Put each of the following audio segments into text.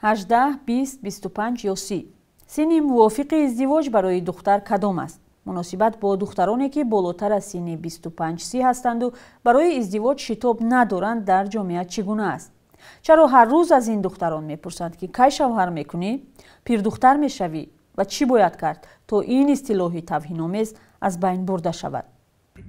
18, 20, 25 ё 30. Синни мувофиқи издивоҷ барои духтар кадом аст? Муносибат бо духтароне, ки болотар аз синни 25-30 ҳастанду барои издивоҷ шитоб надоранд, дар ҷомеа чӣ гуна аст? Чаро ҳар рӯз аз ин духтарон мепурсанд, ки кай шавҳар мекунӣ, пирдухтар мешавӣ, ва чӣ бояд кард, то ин истилоҳи тавҳиномез аз байн бурда шавад?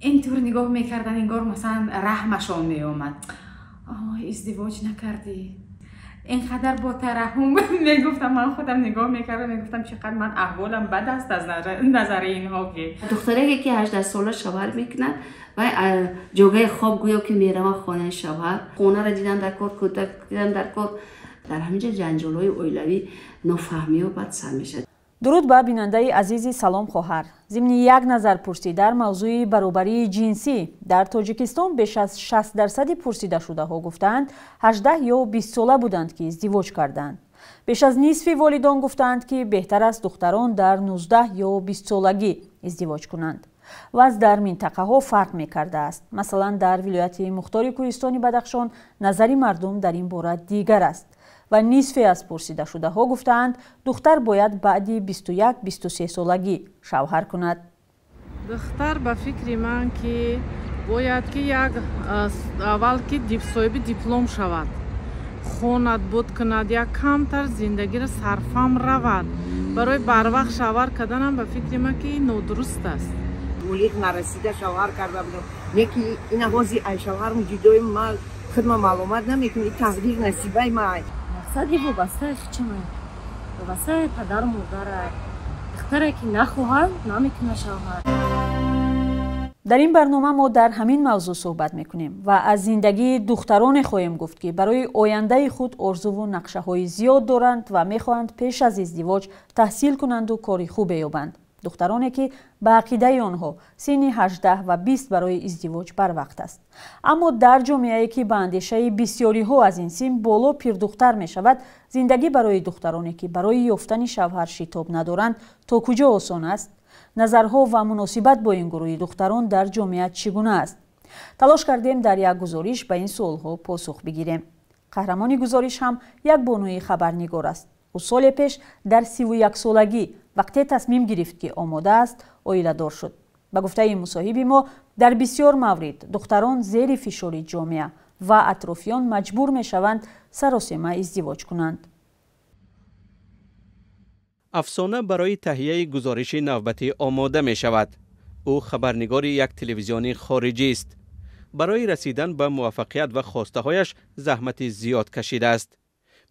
Интур нигоҳ мекардан, ингор масалан раҳмашон меомад: издивоҷ накардӣ. Инқадар бо тараҳҳум мегуфтам, ман худам нигоҳ мекардам, мегуфтам, чӣ қадр ман аҳволам бад аст аз назари инҳо ки. Духтареке ки 18 сола шавҳар мекунад, вай ҷогаи хоб гӯё ки меравад хонаи шавҳар, хонаро дидан дар кор, кӯдак дидан дар кор. Дар ҳамин ҷо ҷанҷолҳои оилавӣ, нофаҳмиҳо бад сар мешавад. Дуруд ба бинандаи азизи «Салом, хоҳар». Зимни як назарпурсӣ дар мавзӯи баробарии ҷинсӣ дар Тоҷикистон беш аз 60 дарсади пурсидашудаҳо гуфтаанд, 18 ё 20 сола буданд, ки издивоҷ карданд. Беш аз нисфи волидон гуфтаанд, ки беҳтар аст духтарон дар 19 ё 20 солагӣ издивоҷ кунанд. Вазъ дар минтақаҳо фарқ мекардааст. Масалан, дар вилояти мухтори кӯҳистони Бадахшон назари мардум дар ин бора дигар аст ва нисфе аз пурсидашудаҳо гуфтаанд, духтар бояд баъди 21-23 солагӣ шавҳар кунад. Духтар, ба фикри ман, ки бояд ки як аввал ки соҳиби диплом шавад, хонад, буд кунад, як камтар зиндагиро сарфам равад. Барои барвақт шавҳар карданам, ба фикри ман, ки нодуруст аст. Болиғ нарасида шавҳар карда будам, не ки ина ҳози ай шавҳарм ҷудои, ман худма маълумат намекунам, тақдир насибаи ман. Мақсади вобастаи хичамай, вобастаи падару модарай. Духтаре ки нахоҳад, намекунад шавҳар. Дар ин барнома мо дар ҳамин мавзӯъ суҳбат мекунем ва аз зиндагии духтароне хоҳем гуфт, ки барои ояндаи худ орзуву нақшаҳои зиёд доранд ва мехоҳанд пеш аз издивоҷ таҳсил кунанду кори хубе ёбанд. Духтароне, ки ба ақидаи онҳо синни 18 ва 20 барои издивоҷ барвақт аст. Аммо дар ҷомеае, ки ба андешаи бисёриҳо аз ин син боло пирдухтар мешавад, зиндагӣ барои духтароне, ки барои ёфтани шавҳар шитоб надоранд, то куҷо осон аст? Назарҳо ва муносибат бо ин гурӯҳи духтарон дар ҷомеа чӣ гуна аст? Талош кардем, дар як гузориш ба ин суолҳо посух бигирем. Қаҳрамони гузориш ҳам як бонуи хабарнигор аст. Ӯ соле пеш дар 31 солагӣ вақте тасмим гирифт, ки омода аст, оиладор шуд. Ба гуфтаи мусоҳиби мо, дар бисёр маврид духтарон зери фишори ҷомеа ва атрофиён маҷбур мешаванд саросема издивоҷ кунанд. Афсона барои таҳияи гузориши навбатӣ омода мешавад. Ӯ хабарнигори як телевизиони хориҷӣ аст. Барои расидан ба муваффақият ва хостаҳояш заҳмати зиёд кашидааст.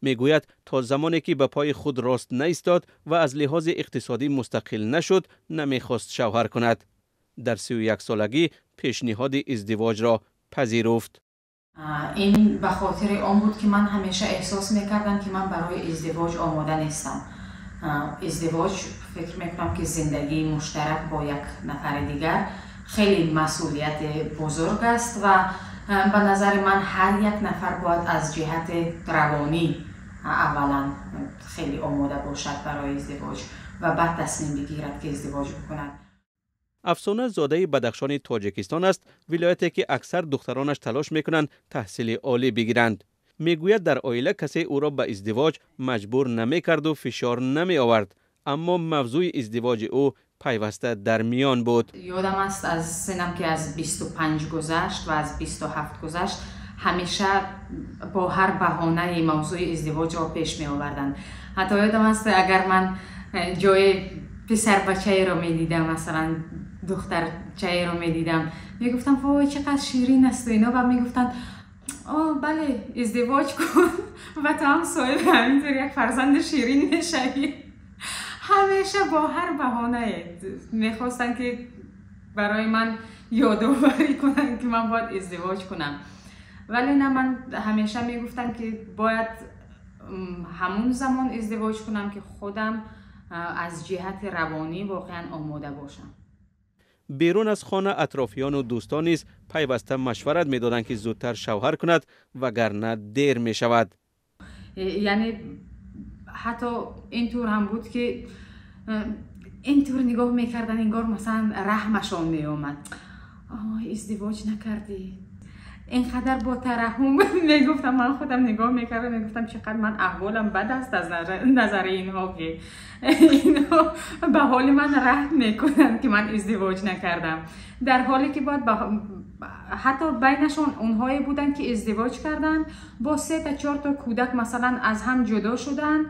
Мегӯяд, то замоне ки ба пои худ рост наистод ва аз лиҳози иқтисодӣ мустақил нашуд, намехост шавҳар кунад. Дар 31 солагӣ пешниҳоди издивоҷро пазируфт. Ин ба хотири он буд, ки ман ҳамеша эҳсос мекардам, ки ман барои издивоҷ омода нестам. Издивоҷ, фикр мекунам, ки зиндагии муштарак бо як нафари дигар хеле масъулияти бузург аст ва ба назари ман ҳар як нафар бояд аз ҷиҳати равонӣ аввалан хеле омода бошад барои издивоҷ ва баъд тасмим бигирад, ки издивоҷ бикунад. Афсона зодаи Бадахшони Тоҷикистон аст, вилояте ки аксар духтаронаш талош мекунанд таҳсили олӣ бигиранд. Мегӯяд, дар оила касе ӯро ба издивоҷ маҷбур намекарду фишор намеовард, аммо мавзӯи издивоҷи ӯ пайваста дар миён буд. Ёдам аст, аз синам ки аз 25 гузашт ва аз 27 гузашт, ҳамеша бо ҳар баҳонаи мавзӯи издивоҷро пеш меоварданд. Ҳатто ёдам аст, агар ман ҷои писарбачаеро медидам, масалан духтарчаеро медидам, мегуфтам: «Вой, чӣ қадр ширин асту ино», ва мегуфтанд: «О, бале, издивоҷ кун ва ту ҳам соҳиби ҳаминтур як фарзанди ширин мешавӣ». Ҳамеша бо ҳар баҳонае мехостанд, ки барои ман ёдоварӣ кунанд, ки ман бояд издивоҷ кунам. Вале на, ман ҳамеша мегуфтам, ки бояд ҳамун замон издивоҷ кунам, ки худам аз ҷиҳати равонӣ воқеан омода бошам. Берун аз хона атрофиёну дӯстон низ пайваста машварат медоданд, ки зудтар шавҳар кунад, вагарна дер мешавад. Яъне ҳатто ин тур ҳам буд, ки ин тур нигоҳ мекардан, ингор масалан раҳмашон меомад: «Издивоҷ накардӣ». Инқадар бо тараҳҳум мегуфтам, ман худам нигоҳ мекардам, мегуфтам, чақадр ман аҳволам бад аст аз назари инҳо, ки инҳо ба ҳоли ман раҳм мекунанд, ки ман издивоҷ накардам, дар ҳоле ки бояд. Ҳатто байнашон онҳое буданд, ки издивоҷ карданд, бо сета чорта кӯдак, масалан, аз ҳам ҷудо шуданд,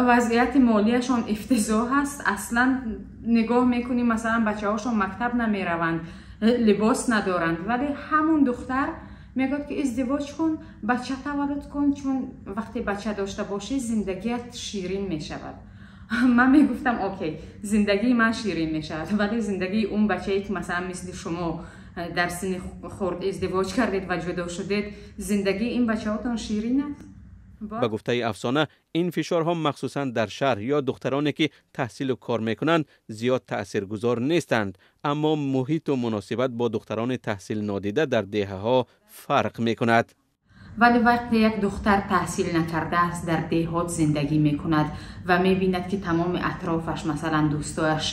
вазъияти молияшон ифтизоҳ аст. Аслан нигоҳ мекунӣ, масалан, бачаҳошон мактаб намераванд, либос надоранд, вале ҳамун духтар мегӯяд, ки издивоҷ кун, бача таваллуд кун, чун вақте бача дошта бошӣ, зиндагият ширин мешавад. Ман мегуфтам: окей, зиндагии ман ширин мешавад, вале зиндагии он бачае, ки масалан мисли шумо дар синни хурд издивоҷ кардед ва ҷудо шудед, зиндагии ин бачаҳотон ширин аст? Ба гуфтаи Афсона, ин фишорҳо махсусан дар шаҳр ё духтароне, ки таҳсилу кор мекунанд, зиёд таъсиргузор нестанд, аммо муҳиту муносибат бо духтарони таҳсилнодида дар деҳаҳо фарқ мекунад. Вале вақте як духтар таҳсил накардааст, дар деҳот зиндагӣ мекунад ва мебинад, ки тамоми атрофаш, масалан, дӯстояш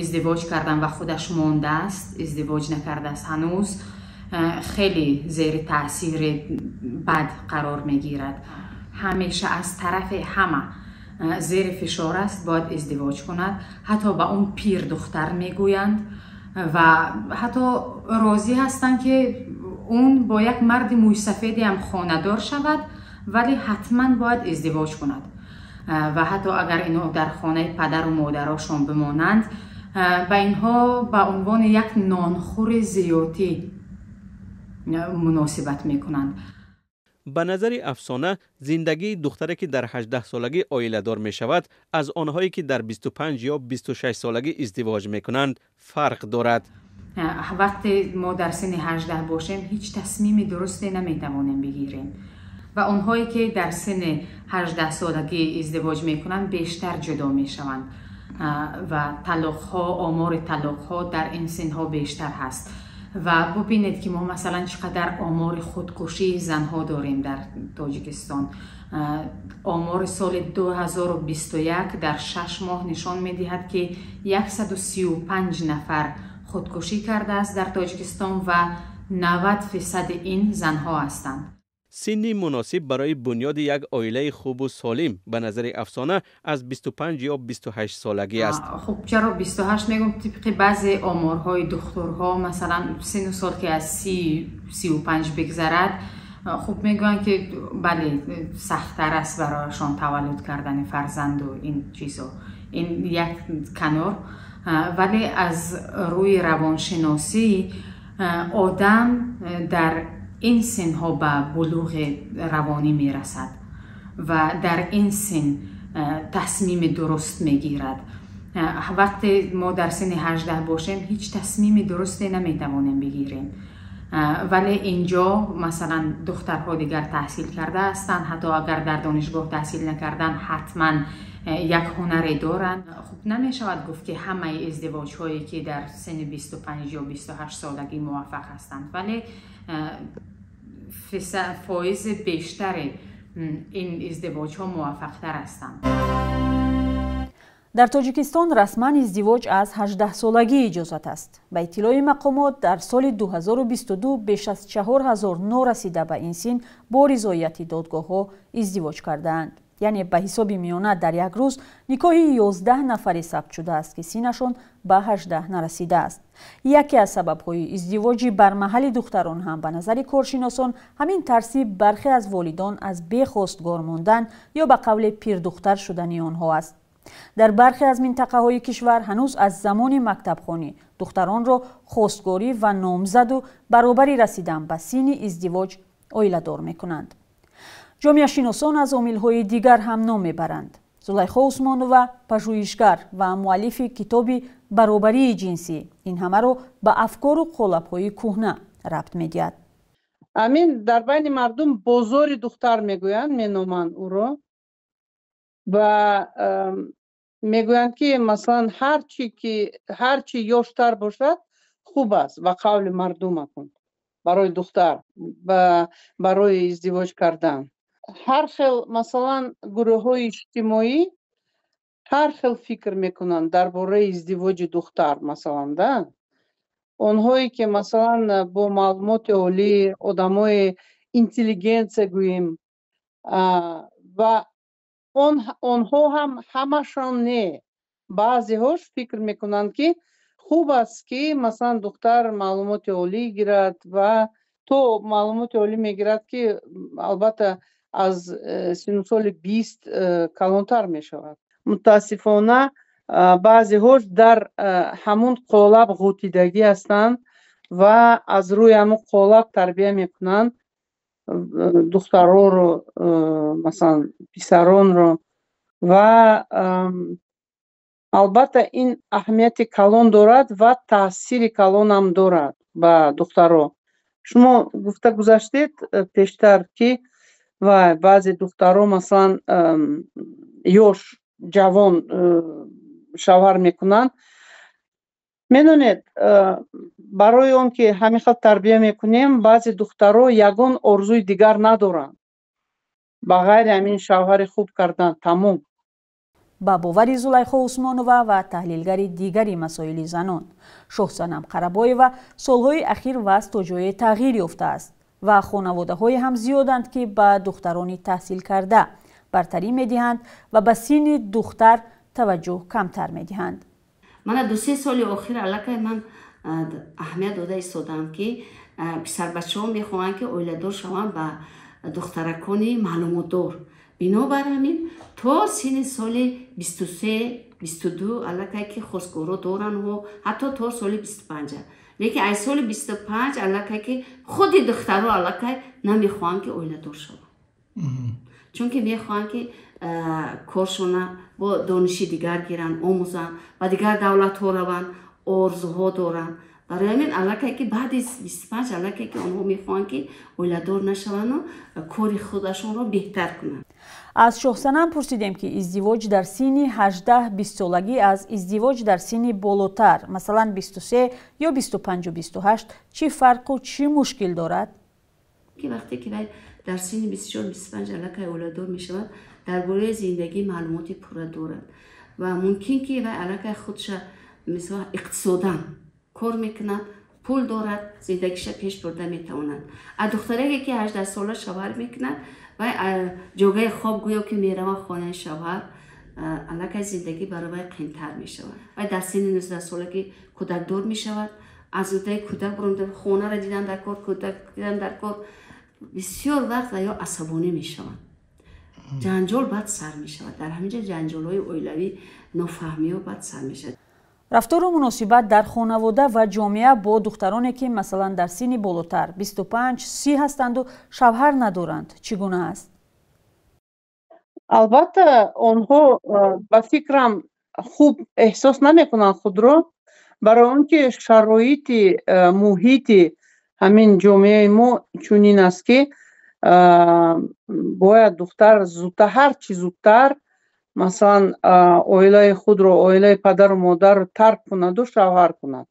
издивоҷ карданд ва худаш мондааст, издивоҷ накардааст ҳанӯз, хеле зери таъсири бад қарор мегирад. Ҳамеша аз тарафи ҳама зери фишор аст, бояд издивоҷ кунад. Ҳатто ба он пир духтар мегӯянд ва ҳатто розӣ ҳастанд, ки он бо як марди мӯйсафеде ҳам хонадор шавад, вале ҳатман бояд издивоҷ кунад. Ва ҳатто агар инҳо дар хонаи падару модарошон бимонанд, ба инҳо ба унвони як нонхӯри зиёдӣ муносибат мекунанд. Ба назари Афсона, зиндагии духтаре, ки дар 18 солагӣ оиладор мешавад, аз онҳое, ки дар 25 ё 26 солагӣ издивоҷ мекунанд, фарқ дорад. Вақте мо дар синни 18 бошем, ҳеҷ тасмими дурусте наметавонем бигирем, ва онҳое, ки дар синни 18 солагӣ издивоҷ мекунанд, бештар ҷудо мешаванд ва талоқҳо, омори талоқҳо дар ин синҳо бештар ҳаст. Ва бубинед, ки мо, масалан, чӣ қадар омори худкушии занҳо дорем дар Тоҷикистон. Омори соли 2021 дар 6 моҳ нишон медиҳад, ки 135 нафар худкушӣ кардааст дар Тоҷикистон ва 90 фисади ин занҳо ҳастанд. Синни муносиб барои бунёди як оилаи хубу солим, ба назари Афсона, аз 25 ё 28 солагӣ аст. Хуб, чаро 28 мегӯм? Тибқи баъзе оморҳои духтурҳо, масалан, синну сол ки аз 30, 35 бигзарад, хуб, мегӯянд, ки бале, сахттар аст барояшон таваллуд кардани фарзанду ин чизо. Ин як канор, вале аз рӯи равоншиносӣ одам дар ин синҳо ба булуғи равонӣ мерасад ва дар ин син тасмими дуруст мегирад. Вақте мо дар синни 18 бошем, ҳеҷ тасмими дурусте наметавонем бигирем. Вале инҷо, масалан, духтарҳо дигар таҳсил карда ҳастанд, ҳатто агар дар донишгоҳ таҳсил накардан, ҳатман як ҳунаре доранд. Хуб, намешавад гуфт, ки ҳамаи издивоҷҳое, ки дар синни 25 ё 28 солагӣ, муваффақ ҳастанд, вале фоизи бештари ин издивоҷҳо муваффақтар ҳастанд. Дар Тоҷикистон расман издивоҷ аз 18-солагӣ иҷозат аст. Ба иттилои мақомот, дар соли 2022 беш аз 4000 норасида ба ин син бо ризояти додгоҳҳо издивоҷ кардаанд. Яъне ба ҳисоби миёна дар як рӯз никоҳи 11 нафаре сабт шудааст, ки синнашон ба 18 нарасидааст. Яке аз сабабҳои издивоҷи бармаҳали духтарон ҳам, ба назари коршиносон, ҳамин тарси бархе аз волидон аз бехостгор мондан ё ба қавле пирдухтар шудани онҳо аст. Дар бархе аз минтақаҳои кишвар ҳанӯз аз замони мактабхонӣ духтаронро хостгорӣ ва номзаду баробари расидан ба синни издивоҷ оиладор мекунанд. Ҷомеашиносон аз омилҳои дигар ҳам ном мебаранд. Зулайхо Усмонова, пажӯҳишгар ва муаллифи китоби «Баробарии ҷинсӣ», ин ҳамаро ба афкору қолабҳои кӯҳна рабт медиҳад. Амин дар байни мардум бозори духтар мегӯянд, меноманд ӯро ва мегӯянд, ки масалан, ҳарчи ки ҳарчи ёштар бошад, хуб аст, ба қавли мардум акун, барои духтар барои издивоҷ кардан. Ҳар хел, масалан, гурӯҳҳои иҷтимоӣ ҳар хел фикр мекунанд дар бораи издивоҷи духтар, масалан, да. Онҳое ки масалан бо маълумоти олӣ, одамои интеллигенция гӯем, ва онҳо ҳам ҳамашон не, баъзеҳош фикр мекунанд, ки хуб аст, ки масалан духтар маълумоти олӣ гирад ва то маълумоти олӣ мегирад, ки албатта аз синну соли 20 калонтар мешавад. Мутаассифона, баъзеҳош дар ҳамун қолаб ғутидагӣ ҳастанд ва аз рӯи ҳамун қолаб тарбия мекунанд духтароро, масалан писаронро. Ва албатта ин аҳамияти калон дорад ва таъсири калонам дорад ба духтаро. Шумо гуфта гузаштед пештар, ки ва баъзе духтаро масалан ёш ҷавон шавҳар мекунанд. Медонед, барои он ки ҳамин хел тарбия мекунем, баъзе духтаро ягон орзуи дигар надоранд ба ғайри ҳамин шавҳари хуб кардан, тамом. Ба бовари Зулайхо Усмонова ва таҳлилгари дигари масоили занон Шоҳсанам Қарабоева, солҳои ахир вазъ то ҷое тағйир ёфтааст ва хонаводаҳое ҳам зиёданд, ки ба духтарони таҳсилкарда бартарӣ медиҳанд ва ба синни духтар таваҷҷӯҳ камтар медиҳанд. Мана 2-3 соли охир аллакай ман аҳамият дода истодаам, ки писарбачаҳо мехоҳанд, ки оиладор шаванд ба духтаракони маълумотдор. Бинобар ҳамин то синни соли 23, 22 аллакай ки хостгоро доранд, ҳатто то соли 25. Лекин аз соли 25 аллакай ки худи духтаро аллакай намехоҳанд, ки оиладор шаванд, чунки мехоҳанд, ки коршона бо дониши дигар гиранд, омӯзанд, ба дигар давлатҳо раванд, орзуҳо доранд. Барои ҳамин аллакай ки баъди 25 аллакай ки онҳо мехоҳанд, ки оиладор нашаванду кори худашонро беҳтар кунанд. Аз Шоҳсанам пурсидем, ки издивоҷ дар синни 18-20 солагӣ аз издивоҷ дар синни болотар, масалан 23 ё 25-28, чӣ фарқу чӣ мушкил дорад? Ки вақте ки вай дар синни 24-25 аллакай оиладор мешавад, дар бораи зиндагӣ маълумоти пурра дорад ва мумкин ки вай аллакай худша мисол иқтисодан кор мекунад, пул дорад, зиндагиша пеш бурда метавонад. А духтареке ки 18 сола шавҳар мекунад, вай ҷогаи хоб гӯё ки меравад хонаи шавҳар, аллакай зиндагӣ барои вай қиинтар мешавад. Вай дар синни 19 солагӣ кӯдакдор мешавад, аз уҳдаи кӯдак баромада, хонаро дидан дар кор, кӯдак дидан дар кор, бисёр вақт ва ё асабонӣ мешаванд, ҷанҷол баъд сар мешавад. Дар ҳамин ҷо ҷанҷолҳои оилавӣ, нофаҳмиҳо баъд сар мешавад. Рафтору муносибат дар хонавода ва ҷомеа бо духтароне, ки масалан дар синни болотар, 25-30 ҳастанду шавҳар надоранд, чӣ гуна аст? Албатта, онҳо ба фикрам хуб эҳсос намекунанд худро, барои он ки шароити муҳити ҳамин ҷомеаи мо чунин аст, ки бояд духтар зудтар, ҳарчи зудтар, масалан оилаи худро, оилаи падару модарро тарк кунаду шавҳар кунад.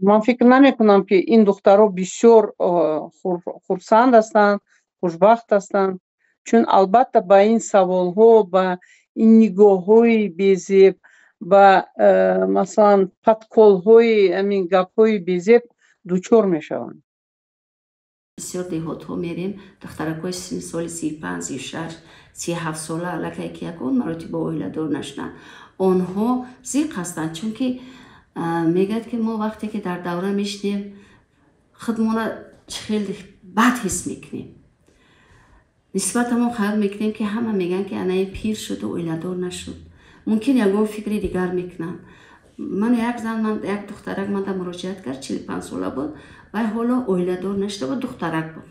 Ман фикр намекунам, ки ин духтаро бисёр хурсанд ҳастанд, хушбахт ҳастанд, чун албатта ба ин саволҳо, ба ин нигоҳҳои безеб, ба масалан подколҳои ҳамин гапҳои безеб дучор мешаванд. Бисёр деҳотҳо мерем, духтаракҳои синни соли 35, 36, 37 сола аллакай ки ягон маротиба оиладор нашуданд, онҳо зиқ ҳастанд, чунки мегӯяд, ки мо вақте ки дар давра мешинем, худмона хеле бад ҳис мекунем, нисбатамон хаёл мекунем, ки ҳама мегӯянд, ки ана ин пир шуду оиладор нашуд, мумкин ягон фикри дигар мекунанд. Ман як зан, ман як духтарак манда муроҷиат кард, 45 сола буд, вай ҳоло оиладор нашуда буд, духтарак буд.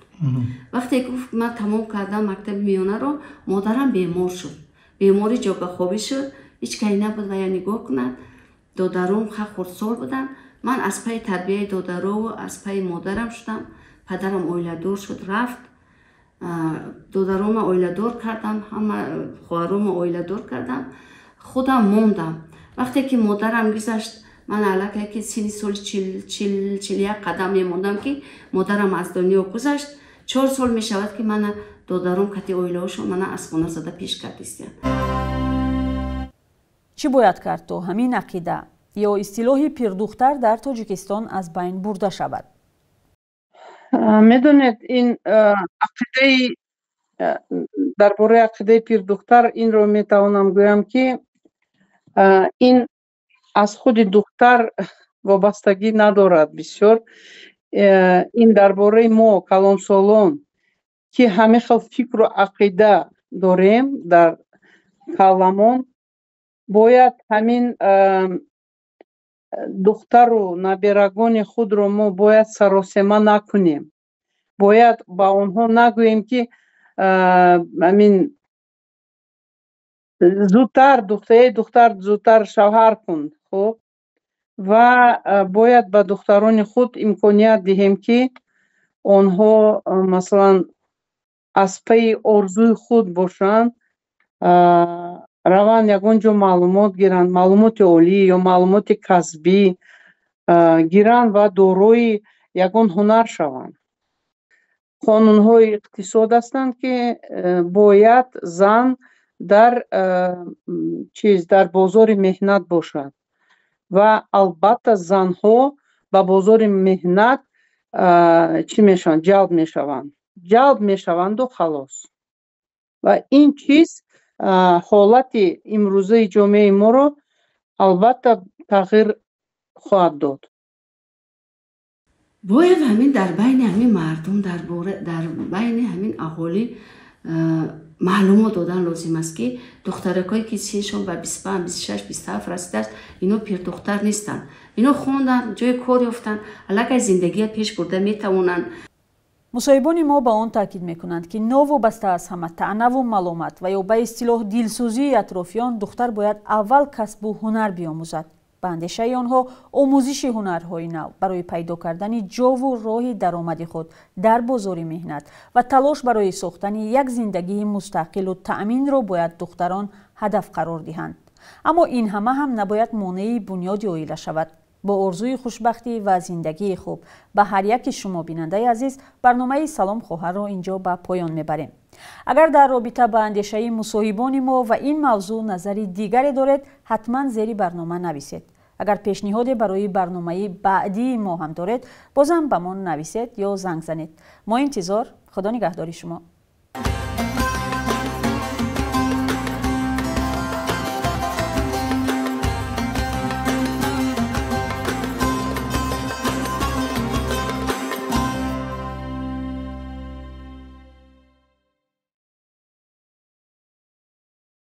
Вақте гуфт, ман тамом кардам мактаби миёнаро, модарам бемор шуд, бемори ҷогахобӣ шуд, ҳеҷ касе набуд вая нигоҳ кунад, додаром ха хурдсол буданд, ман аз пайи тарбияи додарову аз пайи модарам шудам, падарам оиладор шуд, рафт, додарома оиладор кардам, ҳама хоҳарома оиладор кардам, худам мондам. Вақте ки модарам гузашт, ман аллакай ки синни соли 41 қадам мемондам, ки модарам аз дунё гузашт. 4 сол мешавад, ки мана додаром кати оилаҳошон мана аз хона зада пеш кардистиянд. Чӣ бояд кард, то ҳамин ақида Ё истилоҳи пирдухтар дар Тоҷикистон аз байн бурда шавад? Медонед, ин ақидаи дар бораи ақидаи пирдухтар инро метавонам гӯям, ки ин аз худи духтар вобастагӣ надорад бисёр. Ин дар бораи мо, калонсолон, ки ҳамин хел фикру ақида дорем дар калламон, бояд ҳамин духтару наберагони худро мо бояд саросема накунем, бояд ба онҳо нагӯем, ки ҳамин зудтар эй духтар, зудтар шавҳар кун. Хуб, ва бояд ба духтарони худ имконият диҳем, ки онҳо, масалан, аз пайи орзуи худ бошанд, раванд, ягон ҷо маълумот гиранд, маълумоти олӣ ё маълумоти касбӣ гиранд ва дорои ягон ҳунар шаванд. Қонунҳои иқтисод ҳастанд, ки бояд зан дар чиз, дар бозори меҳнат бошад, ва албатта занҳо ба бозори меҳнат чӣ мешаванд? Ҷалб мешаванд, ҷалб мешаванду халос. Ва ин чиз ҳолати имрӯзаи ҷомеаи моро албатта тағйир хоҳад дод. Бояд ҳамин дар байни ҳамин мардум, дар байни ҳамин аҳолӣ маълумот додан лозим аст, ки духтаракое, ки синшон ба 25, 26, 27 расидааст, ино пирдухтар нестанд. Ино хонданд, ҷои кор ёфтанд, аллакай зиндагия пеш бурда метавонанд. Мусоҳибони мо ба он таъкид мекунанд, ки новобаста аз ҳама таънаву маломат ва ё ба истилоҳ дилсӯзии атрофиён, духтар бояд аввал касбу ҳунар биомӯзад. Ба андешаи онҳо, омӯзиши ҳунарҳои нав барои пайдо кардани ҷову роҳи даромади худ дар бозори меҳнат ва талош барои сохтани як зиндагии мустақилу таъминро бояд духтарон ҳадаф қарор диҳанд. Аммо ин ҳама ҳам набояд монеи бунёди оила шавад. Бо орзуи хушбахтӣ ва зиндагии хуб ба ҳар яки шумо, бинандаи азиз, барномаи «Салом, хоҳарро» инҷо ба поён мебарем. Агар дар робита ба андешаи мусоҳибони мо ва ин мавзӯъ назари дигаре доред, ҳатман зери барнома нависед. Агар пешниҳоде барои барномаи баъдии мо ҳам доред, бозам ба мо нависед ё занг занед. Мо интизор. Худо нигаҳдори шумо.